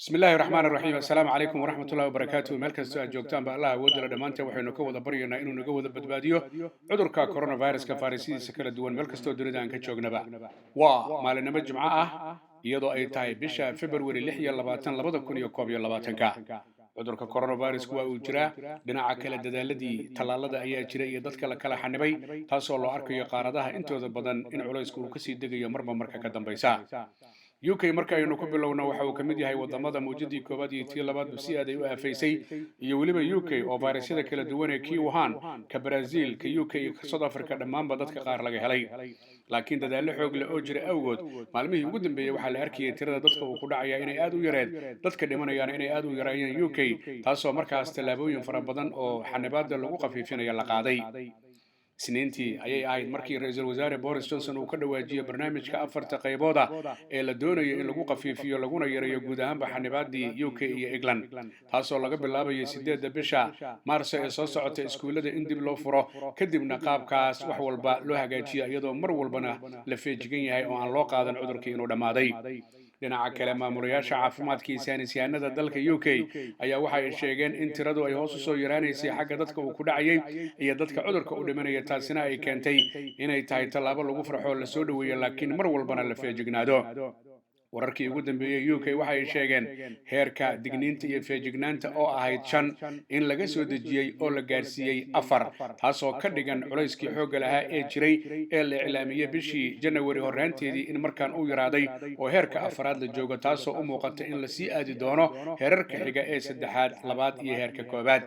Bismi illaahi raxmaan raxiim. Assalaamu calaykum waraxmat ullahi wabarakaatu. Meel kastoo aad joogtaan ba, Allah awoodala dhammaanteen waxaynu ka wada baryaynaa inuu naga wada badbaadiyo cudurka coronaviruska fayrasidiisa kala duwan, meel kastoo dunida aan ka joognaba. Waa maalinimo Jimco ah, iyadoo ay tahay bisha February 26, 2021. Cudurka coronavirusku waa uu jiraa. Dhinaca kale, dadaaladii tallaalada ayaa jira iyo dadka la kala xanibay, taasoo loo arkayo qaaradaha intooda badan in culaysku uu kasii degayo marba marka ka dambaysa. UK marka aynu ku bilowno, waxa uu ka mid yahay wadamada mawjadii koowaad iyo tii labaadba si aad ay u aafaysay, iyo weliba UK oo fayrasyada kala duwan ee kii Wuhan, ka Brazil, ka UK iyo ka South Africa dhammaanba dadka qaar laga helay. Laakiin dadaallo xoog leh oo jira awgood, maalmihii ugu dambeeyey waxaa la arkayay tirada dadka uu ku dhacaya inay aad u yareed, dadka dhimanayaana inay aad u yareeyeen UK, taasoo markaas tallaabooyin fara badan oo xanibaada lagu khafiifinaya la qaaday. Isniintii ayay ahayd markii Ra-iisul Wasaare Boris Johnson uu ka dhawaajiyey barnaamijka afarta qaybooda ee la doonayo in lagu khafiifiyo laguna yareeyo guud ahaanba xanibaadii UK iyo England, taasoo laga bilaabayo 8-da bisha Maarso ee soo socota iskuullada in dib loo furo, kadibna qaabkaas wax walba loo hagaajiyo, iyadoo mar walbana la feejigan yahay oo aan loo qaadan cudurkii inuu dhammaaday. Dhinaca kale, maamulayaasha caafimaadka iyo saynisyahanada dalka UK ayaa waxa ay sheegeen in tiradu ay hoos usoo yaraanaysay xagga dadka uu ku dhacayay iyo dadka cudurka u dhimanaya, taasina ay keentay inay tahay tallaabo lagu farxo, lasoo dhoweeyo, laakiin mar walbana la feejignaado. Wararkii ugu dambeeyey UK waxa ay sheegeen heerka digniinta iyo feejignaanta oo ahayd 5 in laga soo dejiyey oo la gaarsiiyey 4, taasoo ka dhigan culayskii xoogga lahaa ee jiray ee la iclaamiyey bishii Janawari horraanteedii in markaan uu yaraaday oo heerka afaraad la joogo, taasoo u muuqata in lasii aadi doono heerarka xiga ee saddexaad, labaad iyo heerka koowaad.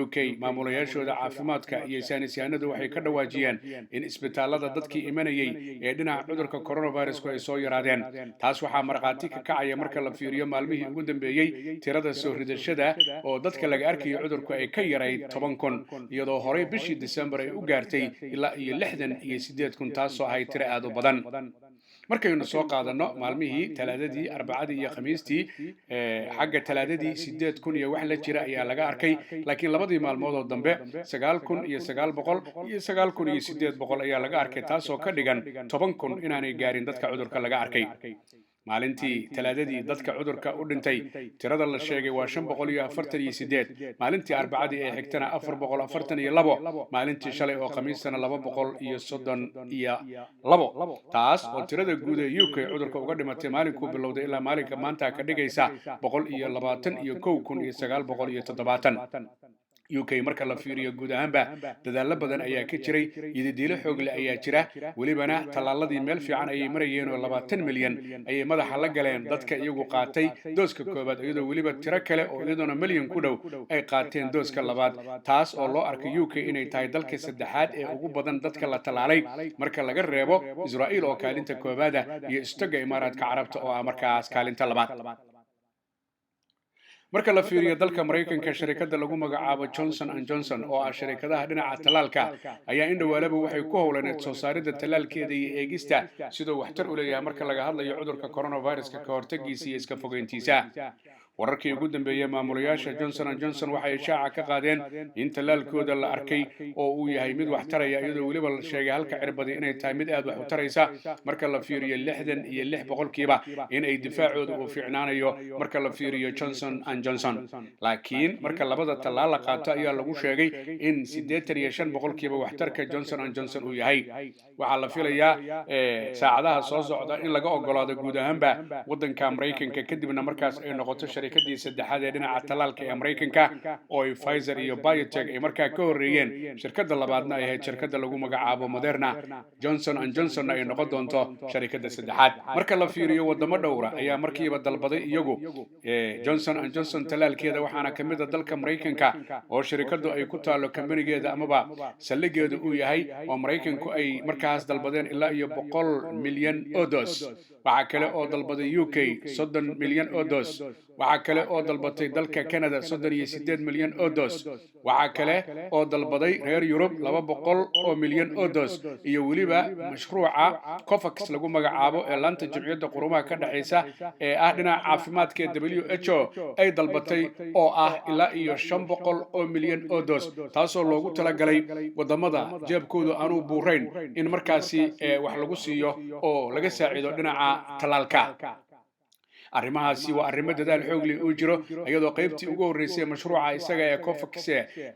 UK maamulayaashooda caafimaadka iyo saynisyahanadu waxay ka dhawaajiyeen in isbitaalada dadkii imanayay ee dhinaca cudurka coronavirusku ay soo yaraadeen. Taas waxaa markhaati ka kacaya marka la fiiriyo maalmihii ugu dambeeyey tirada soo ridashada oo dadka laga arkayo cudurku ay ka yarayd 10,000, iyadoo horey bishii December ay u gaartay ilaa iyo 68,000, taasoo ahayd tiro aad u badan. Markaynu soo qaadano maalmihii Talaadadii, Arbacadii iyo Khamiistii, xagga Talaadadii 8,000 iyo wax la jira ayaa laga arkay, laakiin labadii maalmood oo dambe 9,900 iyo 9,800 ayaa laga arkay, taasoo ka dhigan 10,000 inaanay gaarin dadka cudurka laga arkay. Maalintii Talaadadii dadka cudurka u dhintay tirada la sheegay waa 548, maalintii Arbacadii ee xigtana 442, maalintii shalay oo Khamiistana 232, taas oo tirada guud ee UK cudurka uga dhimatay maalinkuu bilowday ilaa maalinka maanta ka dhigaysa 121,970. UK marka la fiiriyo guud ahaanba, dadaallo badan ayaa ka jiray, yididiilo xoogle ayaa jira, welibana tallaaladii meel fiican ayay marayeen oo 20 milyan ayay madaxa la galeen dadka iyagu qaatay dooska koowaad, iyadoo weliba tiro kale oo iyaduna milyan ku dhow ay qaateen dooska labaad, taas oo loo arkay UK inay tahay dalka saddexaad ee ugu badan dadka la tallaalay, marka laga reebo Israa'iil oo kaalinta koowaada iyo Istoga Imaaraadka Carabta oo ah markaas kaalinta labaad. Marka la fiiriyo dalka Maraykanka, sharikadda lagu magacaabo Johnson and Johnson oo ah sharikadaha dhinaca tallaalka ayaa in dhowaalaba waxay ku howlaneed soo saaridda tallaalkeeda iyo eegista siduu waxtar u leeyahay marka laga hadlayo cudurka coronaviruska ka hortagiisa iyo iska fogeyntiisa. Wararkii ugu dambeeyey, maamulayaasha Johnson and Johnson waxay ishaaca ka qaadeen in tallaalkooda la arkay oo uu yahay mid wax taraya, iyadoo weliba la sheegay halka cirbadi inay tahay mid aad wax u taraysa marka la fiiriyo 66% in ay difaacooda uu fiicnaanayo marka la fiiriyo Johnson and Johnson. Laakiin marka labada tallaal la qaato ayaa lagu sheegay in 85% waxtarka Johnson and Johnson uu yahay. Waxaa la filayaa saacadaha soo socda in laga ogolaado guud ahaanba waddanka Maraykanka, kadibna markaas ay noqoto sharikadii saddexaad ee dhinaca tallaalka ee Maraykanka, oo ay Pfizer iyo BioNTech ay markaa ka horreeyeen, shirkadda labaadna ay ahayd shirkadda lagu magacaabo Moderna, Johnson and Johnsonna ay noqon doonto sharikadda saddexaad. Marka la fiiriyo, wadamo dhowra ayaa markiiba dalbaday iyagu Johnson and Johnson tallaalkeeda, waxaana ka mid a dalka Maraykanka oo shirikaddu ay ku taalo kambanigeeda amaba saldhigeedu uu yahay oo Maraykanku ay markaas dalbadeen ilaa iyo 100 milyan oo dos. Waxaa kale oo dalbaday UK 30 milyan oo dos. Waxaa kale oo dalbatay dalka Canada 38 milyan oo dos. Waxaa kale oo dalbaday reer Yurub 200 oo milyan oo dos, iyo weliba mashruuca COVAX lagu magacaabo ee laanta Jimciyadda Qurumaha ka dhexaysa ee ah dhinaca caafimaadka ee WHO ay dalbatay oo ah ilaa iyo 500 oo milyan oo dos, taasoo loogu talagalay wadamada jeebkoodu aanuu buurayn in markaasi wax lagu siiyo oo laga saacido dhinaca tallaalka. Arrimahaasi waa arrimo dadaal xoogli uu jiro, iyadoo qaybtii ugu horreysay mashruuca isaga ee COVAX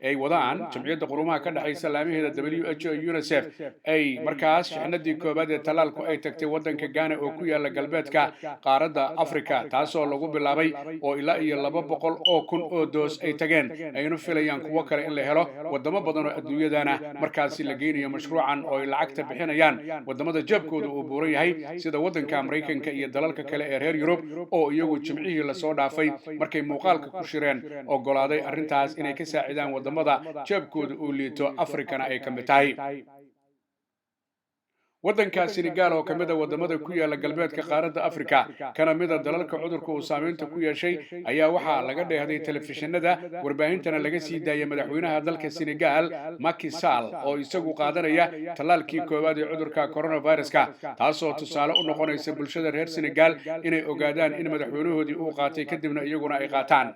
ay wadaan Jamciyadda Qurumaha ka Dhexaysa laamaheeda WHO, UNICEF, ay markaas shixnadii koowaad ee tallaalku ay tagtay waddanka Ghana oo ku yaala galbeedka qaaradda Africa, taasoo lagu bilaabay oo ilaa iyo 200,000 oo doos ay tageen, ayna filayaan kuwo kale in la helo, wadamo badan oo adduunyadana markaasi la geynayo mashruucan, oo ay lacagta bixinayaan wadamada jeebkooda uu buuran yahay, sida waddanka Maraykanka iyo dalalka kale ee reer Yurub, oo iyagu Jimcihii lasoo dhaafay markay muuqaalka ku shireen ogolaaday arrintaas inay ka saacidaan wadamada jeebkooda uu liito, Afrikana ay ka mid tahay. Waddanka Senegal oo ka mid a wadamada ku yaala galbeedka qaaradda Africa, kana mid a dalalka cudurka uu saameynta ku yeeshay, ayaa waxaa laga dheehday telefishinada, warbaahintana laga sii daayay madaxweynaha dalka Senegal, Macky Sall, oo isagu qaadanaya tallaalkii koowaad ee cudurka coronaviruska, taasoo tusaale u noqonaysa bulshada reer Senegal inay ogaadaan in madaxweynahoodii uu qaatay, kadibna iyaguna ay qaataan.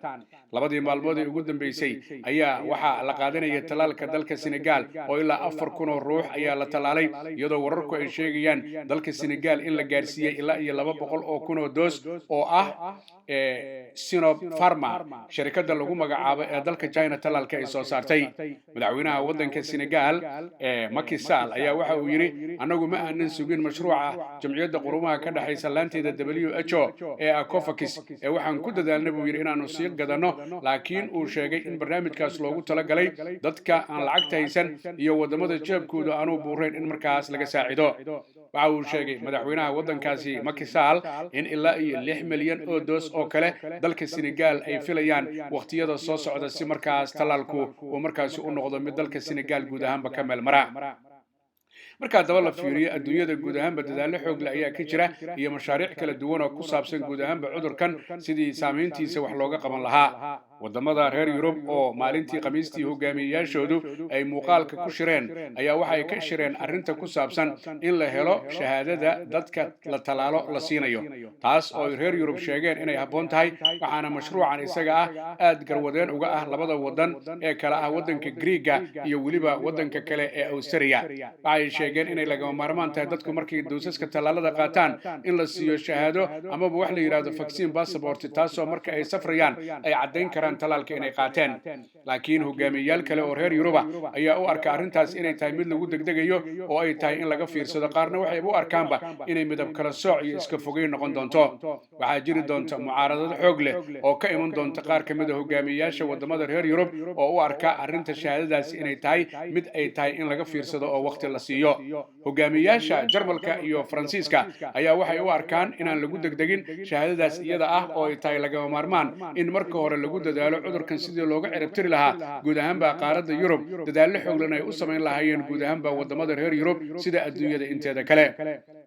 2dii maalmood ee ugu dambeysay ayaa waxaa la qaadanaya tallaalka dalka Senegal, oo ilaa 4,000 oo ruux ayaa la tallaalay, iyadoo wararku ay sheegayaan dalka Senegal in la gaarsiiyey ilaa iyo 200,000 oo doos oo ah Sinopharma, sharikada lagu magacaabo ee dalka China tallaalka ay soo saartay. Madaxweynaha waddanka Senegal, Macky Sall, ayaa waxa uu yidhi: "Annagu ma aanan sugin mashruuca Jamciyadda Qurumaha ka Dhexaysa laanteeda WHO ee ah COVAX, ee waxaan ku dadaalnay," buu yidhi, "inaanu sii gadanno." Laakiin uu sheegay in barnaamijkaas loogu talagalay dadka aan lacagta haysan iyo wadamada jeebkooda aanuu buurayn in markaas laga saacido. Waxa uu sheegay madaxweynaha waddankaasi, Macky Sall, in ilaa iyo 6 milyan oo doos oo kale dalka Senegal ay filayaan wakhtiyada soo socda, si markaas tallaalku uu markaasi u noqdo mid dalka Senegal guud ahaanba ka meel mara. Markaa daba la fiiriyo adduunyada guud ahaanba, dadaallo xoogle ayaa ka jira iyo mashaariic kala duwan oo ku saabsan guud ahaanba cudurkan sidii saamayntiisa wax looga qaban lahaa. Wadamada reer Yurub oo maalintii Khamiistii hogaamiyeyaashoodu ay muuqaalka ku shireen ayaa waxay ka shireen arrinta ku saabsan in la helo shahaadada dadka la tallaalo la siinayo, taas oo ay reer Yurub sheegeen inay habboon tahay. Waxaana mashruucan isaga ah aad garwadeen uga ah labada wadan ee kale ah waddanka Griiga iyo weliba waddanka kale ee Australia. Waxay sheegeen inay lagama maarmaan tahay dadku markay doosaska tallaalada qaataan in la siiyo shahaado amaba wax la yidhahdo vaccine passport, taasoo marka ay safrayaan ay caddayn karaan tallaalka inay qaateen. Laakiin hogaamiyeyaal kale oo reer Yuruba ayaa u arka arrintaas inay tahay mid lagu degdegayo oo ay tahay in laga fiirsado. Qaarna waxay u arkaanba inay midab kala sooc iyo iska fogeyn noqon doonto. Waxaa jiri doonta mucaaradad xoog leh oo ka iman doonta qaar ka mid a hogaamiyeyaasha wadamada reer Yurub oo u arka arrinta shahaadadaasi inay tahay mid ay tahay in laga fiirsado oo waqti la siiyo. Hogaamiyeyaasha Jarmalka iyo Faransiiska ayaa waxay u arkaan inaan lagu degdegin shahaadadaas iyada ah, oo ay tahay lagama maarmaan in marka hore lagu dadaalo cudurkan sidii looga ciribtiri lahaa guud ahaanba qaaradda Yurub, dadaallo xooglan ay u samayn lahaayeen guud ahaanba wadamada reer Yurub sida adduunyada inteeda kale.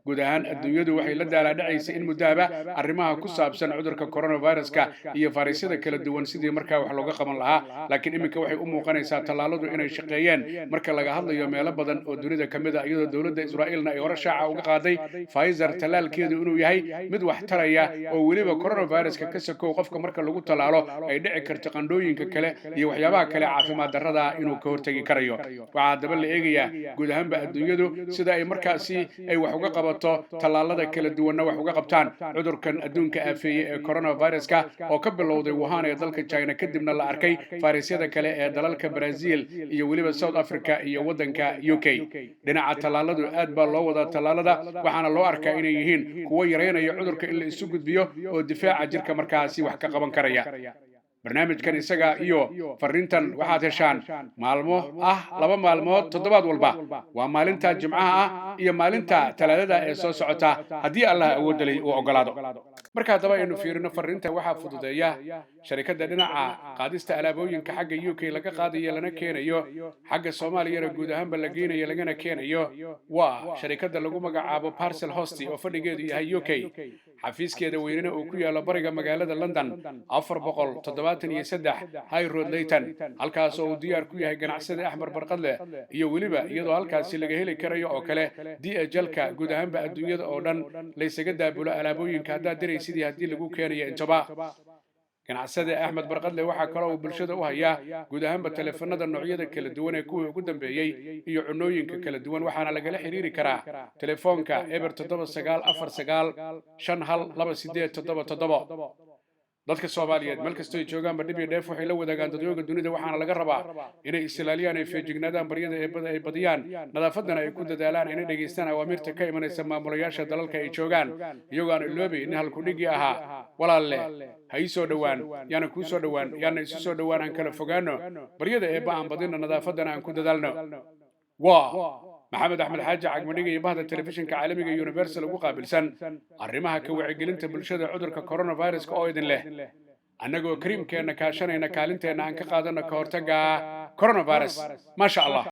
Guud ahaan adduunyadu waxay la daalaadhacaysa in muddaaba arrimaha ku saabsan cudurka coronaviruska iyo fayrasyada kala duwan sidii markaa wax looga qaban lahaa. Laakiin iminka waxay u muuqanaysaa tallaaladu inay shaqeeyeen marka laga hadlayo meelo badan oo dunida ka mid a, iyadoo dowladda Israa'iilna ay hore shaaca uga qaaday Pfizer tallaalkeedu inuu yahay mid wax taraya, oo weliba coronaviruska ka sakow qofka marka lagu tallaalo ay dhici karto qandhooyinka kale iyo waxyaabaha kale caafimaad darrada inuu ka hortegi karayo. Waxaa haddaba la eegayaa guud ahaanba adduunyadu sida ay markaasi ay wax uga qabato, tallaalada kala duwanna wax uga qabtaan cudurkan adduunka aafeeyey ee coronaviruska, oo ka bilowday Wuhan ee dalka China, kadibna la arkay fayrasyada kale ee dalalka Brazil iyo weliba South Africa iyo waddanka UK. Dhinaca tallaaladu aad baa loo wadaa tallaalada, waxaana loo arkaa inay yihiin kuwo yareynaya cudurka in la isu gudbiyo oo difaaca jirka markaasi wax ka qaban karaya. Barnaamijkan isaga iyo fariintan waxaad heshaan maalmo ah 2 maalmood toddobaad walba, waa maalinta Jimcaha ah iyo maalinta Talaadada ee soo socota, haddii Allah awoodalay uu ogolaado. Marka haddaba aynu fiirino fariinta, waxaa fududeeya sharikadda dhinaca qaadista alaabooyinka xagga UK laga qaadayo lana keenayo, xagga Soomaaliyana guud ahaanba la geynayo lagana keenayo. Waa sharikadda lagu magacaabo Parcel Host oo fadhigeedu yahay UK, xafiiskeeda weynena uu ku yaalo bariga magaalada London, 473 High Road, Leyton, halkaas oo uu diyaar ku yahay ganacsada Axmed Barqadleh, iyo weliba iyadoo halkaasi laga heli karayo oo kale DHL-ka guud ahaanba adduunyada oo dhan laysaga daabulo alaabooyinka haddaad diraysidii haddii lagu keenayo intaba. Ganacsade Axmed Barqadle waxaa kaloo uu bulshada u hayaa guud ahaanba taleefanada noocyada kala duwan ee kuwii ugu dambeeyey iyo cunooyinka kala duwan, waxaana lagala xiriiri karaa telefoonka 0794951287 77. Dadka Soomaaliyeed meel kastoo ay joogaanba dhib iyo dheef waxay la wadaagaan dadyooga dunida, waxaana laga rabaa inay is-ilaaliyaan, ay feejignaadaan, baryada eebbada ay badiyaan, nadaafaddana ay ku dadaalaan, inay dhegaystaan awaamirta ka imanaysa maamulayaasha dalalka ay joogaan, iyagoo aan iloobayn in halkudhigii ahaa "Walaalle ha ii soo dhowaan, yaana kuu soo dhowaan, yaana isu soo dhowaan, aan kala fogaano, baryada eebba aan badinno, nadaafaddana aan ku dadaalno." Waa Maxamed Axmed Xaaji Cagmadhiga iyo bahda telefishinka caalamiga Universal ugu qaabilsan arrimaha ka wacyigelinta bulshada cudurka coronaviruska oo idin leh: annagoo kariimkeenna kaashanayna, kaalinteenna aan ka qaadanno ka hortagga coronavirus. Maasha Allah.